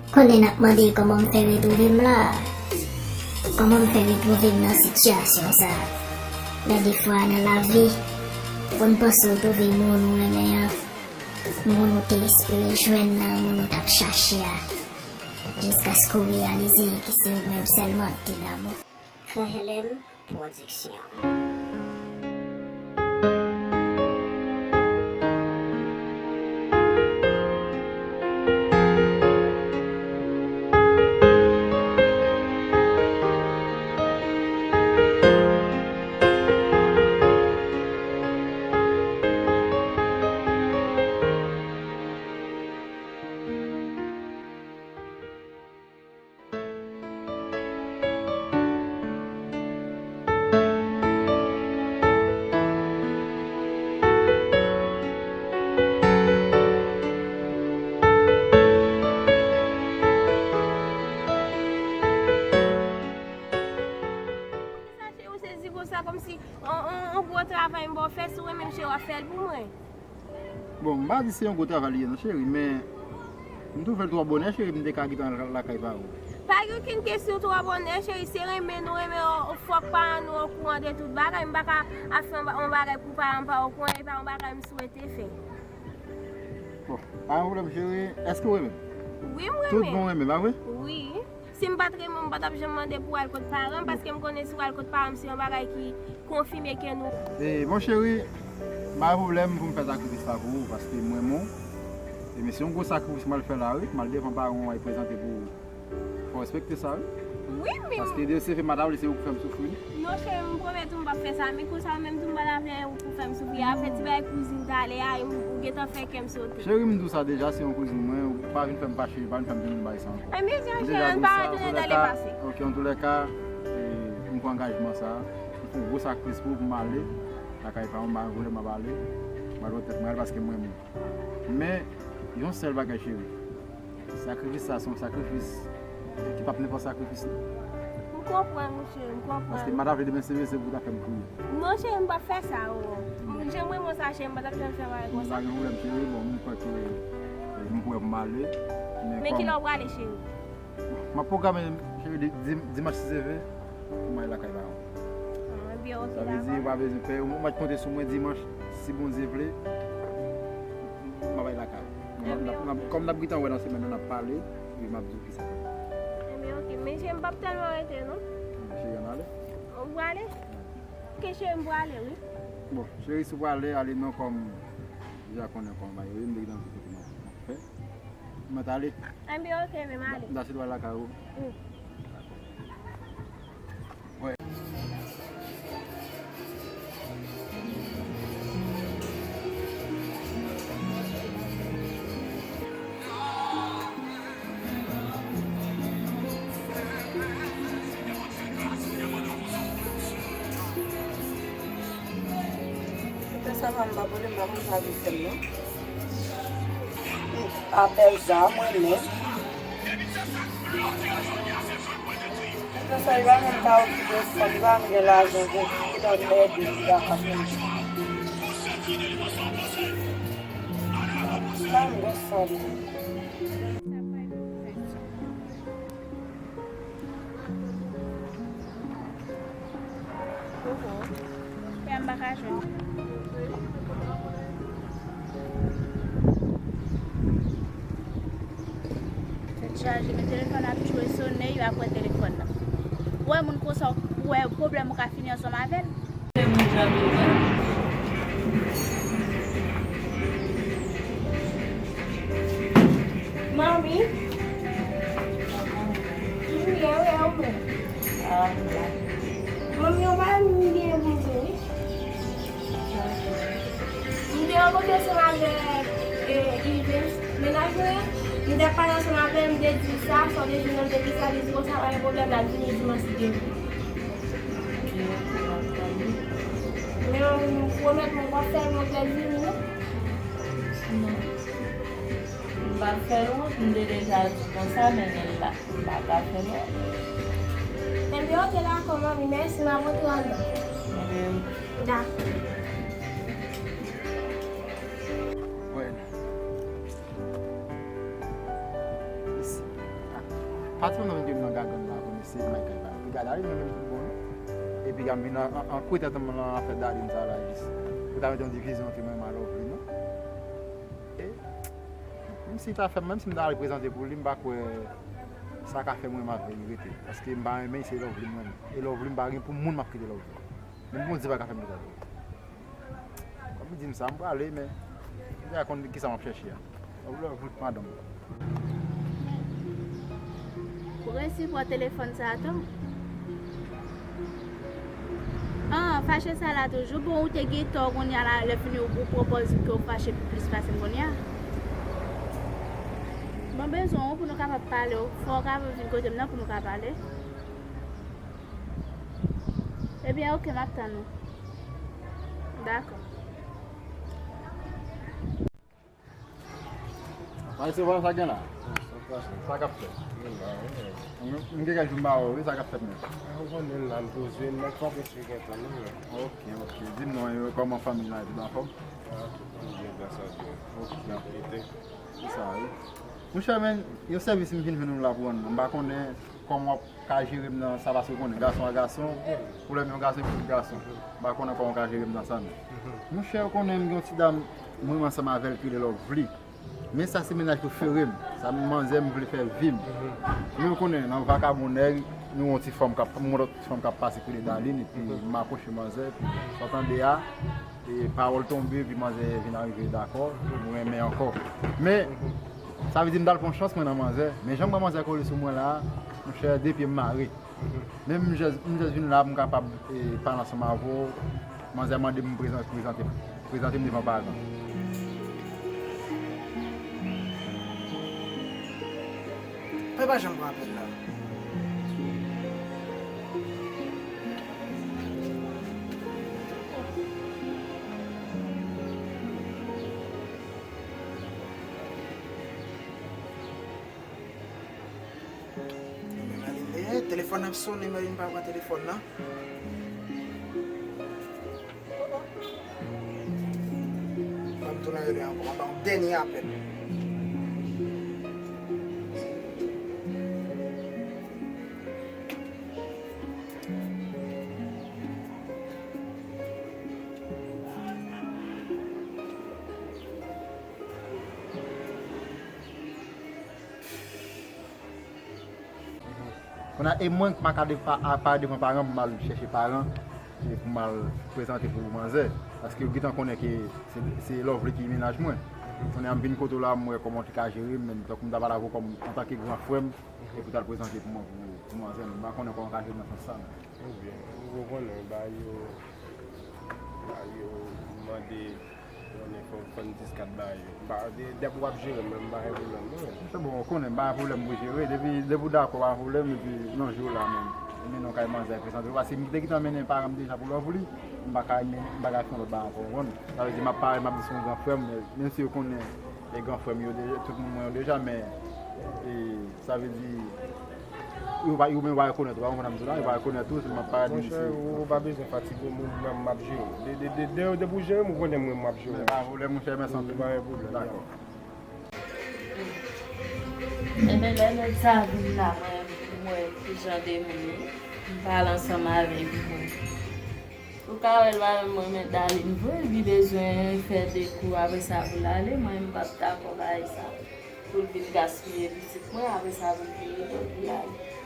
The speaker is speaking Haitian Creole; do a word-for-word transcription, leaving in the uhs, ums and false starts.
Konnen n ap mande kòman m fè retwouve m la. Kòman m fè retwouve m nan sitiyasyon sa? Gen de fwa nan lavi, pou n panse w twouve moun ou renmen an, moun ou te espere jwenn nan, moun ou t ap chache a, jiskaske w reyalize ke se ou menm sèlman ki te damou. Fè Helen Pwodiksyon. Sa, cheri, ou sezi konsa, kòmsi on, on, on gwo travay m ba w fè, si w renmen m, cheri, w ap fè l pou mwen. Bon, m pa di se yon gwo travay li ye non, cheri, men m twouve l twò bonè, cheri, m te ka gentan al lakay pa ou. Pa gen okenn kesyon twò bonè, cheri, se renmen nou renmen, o, fòk paran nou okouran de tout bagay. M pa ka ap fè yon ba-, yon bagay pou paran m pa okouran, e pa yon bagay m swete fè. Bon, pa gen pwoblèm, cheri. Èske w renmen m? Wi, m renmen. Tout bon renmen, pa vre? Wi. Si m pa t renmen w, m pa t ap janm mande pou w al kot paran m, paske m konnen si w al kot paran m, se yon bagay ki konfime ke nou. E, bon, cheri, m pa gen pwoblèm pou m fè sakrifis sa pou ou, paske m renmen w. E, men se yon gwo sakrifis m al fè la, wi. M al devan paran w, al prezante pou ou. Fò w respekte sa, wi. Wi, men. Paske de se fè m pa ta vle se ou ki fè m soufri. Non, cheri, m pwomèt ou m p ap fè sa. Men konsa menm tou m pa ta vle ou pou fè m soufri. Afè ti bagay kouzin talè a, ou, ou gentan fè kè m sote. Cheri, m di w sa deja, se yon kouzin mwen, ou pa vin fè m fache, pa vin fè m vin bay sa ankò. Ebyen, jan cheri, ann pa retounen dan lepase. Ok, antoulèka, e, m pran angajman sa. M fè yon gwo sakrifis pou ou, pou m ale lakay paran m, m pa gen pwoblèm, m ap ale. M pa gen tèt mwen ale paske m renmen w. Men, yon sèl bagay, cheri. Sakrifis sa se yon sakrifis ki p ap nenpòt sakrifis, non. M konprann, monchè, m konprann. Paske m pa ta vle demen se, se pou w ta fè m kriye. Non, cheri, m p ap fè sa, o. Jan m renmen w sa, cheri, m pa t ap janm fè bagay konsa. Pa gen pwoblèm, cheri. Bon, m kwè ke, e, m prè pou m ale. Men kilè w prale, cheri? M ap pwograme, cheri, di-, di-, dimanch, si Dye vle, pou m ale lakay paran m. Ah, ebyen, ok, dakò. Sa vle di, ou pa bezwen pè, ou mèt konte sou mwen dimanch, si Bondye vle. M ap al lakay ou. N ap, n ap, n ap, kòm n ap gentan wè nan semèn nan, n ap pale, epi m ap di w kisa. Ebyen, ok. Men cheri, m p ap tèlman rete, non. Cheri, ann ale. Ou prale? Ok, cheri, m prale, wi. Bon, cheri, si w prale, ale non, kòm ou deja konnen kòman bagay yo ye, m te gentan di w kote m ap fè. M ap ale. Ebyen, ok, men m ale. M ta sot al lakay ou. Wi. Sa va, m pa pwoblèm, m pa konn sa vin fè m non. Apèl sa, mwen menm. Nan sa, li pa menm ka okipe fanm, li pa menm gen lajan pou li ta ede li ta ka fè. Li pa menm gen fanm. Oho. Pè a m pa ka jwenn. Tèt chaje, men telefòn ap jwe sone, yo ap wè telefòn nan. Ou wè moun konsa, ou wè pwoblèm ou ka fini ansanm avè l. Manmi. Wi, e ou menm? Ah, m la. Manmi, yon bagay m gen pou di w, wi. M te rankontre ansanm avèk, e, Yves, mennaj mwen an. M te ap pale ansanm avè l, m te di l sa, sa w te di m nan, m te di sa, li di konsa, pa gen pwoblèm, l ap vini dimanch si Dye vle. Men w pwomèt mwen w p ap fè l yon plèzi, wi, non? Non. M p ap fè l wont, m te deja di konsa, men men l la. M pa ka fè lòt. Enben, ok, dakò, manmi, mèsi, m ap rantre anndan. Enben, wi. Dakò. Wè. Mèsi. Pati pandan m gen nan gagann la, konnen se Mike Kay pa. Epi gade, Darline menm tout bon, non. Epi gade, m vin an, an, an kwete tanm lan afè Darline sa la, jis. Pou ta mete yon divizyon antre mwen ak Lovely, non. E, menm si ta fè, menm si m ta al prezante pou li, m pa kwè sa ka fè mwen m ap vin rete. Paske m pa renmen, se Lovely mwen. E Lovely, m pa gen pou moun m ap kite Lovely. Menm Bondye pa ka fè m kite Lovely. Kòm li di m sa, m prale, men m pa konn kisa m ap chèche a. Love, love, madanm. Ou resi pran telefòn sa a tou? An, fache sa la toujou. Bon, ou te gen tò kounye a la, lè fini ou, ou pwopòz ke ou fache pi plis pase m kounye a. Mwen bezwen ou pou nou kapab pale. Ou fò w kapab vin kote m nan pou nou ka pale. Ebyen, oke, m ap tann ou. Dakò. Maestro, sa gen la? Sa k ap fèt? M gen kèk jou m pa wè w, wi, sa k ap fèt menm? Ou konnen la, m poze, m nan fòk esplike anpil, wi. Ok, ok. Di m non, e, kòman fanmi la, tout anfòm? Ah, tout moun byen, gras a Dye. Ok. N ap lite. Se sa, wi. Monchè, men, yon sèvis m vin jwenn ou la pou rann mwen. M pa konnen kòman w ap ka jere m nan sa, paske w konnen, gason a gason, pwoblèm yon gason, epi tout gason. M pa konnen kòman w ka jere m nan sa, non. Monchè, ou konnen m gen yon ti dam, mwen menm ansanm avè l ki rele Lovely. Men sa se mennaj prefere m. Sa manzè m vle fè vi m. Men ou konnen, nan vakabon nèg, nou wè yon ti fanm k ap, m wè yon ti fanm k ap pase ki rele Darline, epi m akwoche manzè, epi sa w tande a, e pawòl tonbe, epi manzè vin arive dakò, nou renmen ankò. Men, sa vle di m t al pran chans mwen nan manzè. Men jan m wè manzè kole sou mwen la, monchè, de pye m mare. Men m jis, m jis vin la pou m kapab, e, pale ansanm avè w. Manzè mande m prezan-, prezante, prezante m devan paran. Mwen pa janm pran apèl la. Men Merline, eh, telefòn ap sonnen, Merline pa pran telefòn nan. Ban m tounen rele ankò, ban m yon dènye apèl. Kounye a, e mwen k pa ka de-, pa, a, pa devan paran m, m al chèche paran, e pou m al prezante pou manzè. Paske yo gentan konnen ke se, se Lovely ki mennaj mwen. Kounye a, m vin kote w la, m wè kòman w te ka jere m, men tankou m ta pale avè w kòm antanke gran frè m, e pou w t al prezante pou mwen, pou, pou manzè, m pa konnen kòman w ka jere m nan sans sa, non. Ebyen, ou konnen, bagay yo, bagay yo mande Konnen fò, fò n di skat bagay yo. M pa, de, depi w ap jere m, mwen m pa gen pwoblèm, non. Se bon, ou konnen, m pa gen pwoblèm pou jere. Depi, depi w dakò, pa gen pwoblèm. Epi, nan jou la menm, m mennen w kay manzè, prezante w. Paske m te gentan mennen paran m deja pou Lovely. M pa ka, m pa ka fè yon lòt bagay ankò, ou konprann? Sa vle di, m ap pare, m ap di se yon gran frè m, men, menm si yo konnen, e gran frè m yo deja, tout moun mwen yo deja, men, e, sa vle di, Yo pa, yo menm yo pa rekonèt ou, pa konprann sa m di la, yo pa rekonèt ou, se m ap parèt isit. Monchè, ou, ou pa bezwen fatige w, mwen menm m ap jere w. De, de, de, de, depi w jere m, ou konnen mwen m ap jere w. Men pa pwoblèm, monchè, mèsi anpil. Pa gen pwoblèm. Dakò. Ebyen, lè nèg sa vin la, mwen, mwen, ki jan de moun li, m pale ansanm avè l, bon. Ou ka wè l pa menm renmen Darline vre, li bezwen fè de kou, apre sa pou l ale, mwen, m p ap dakò bagay sa. Pou l vin gaspiye pitit mwen, apre sa pou l vin rete, pou l ale.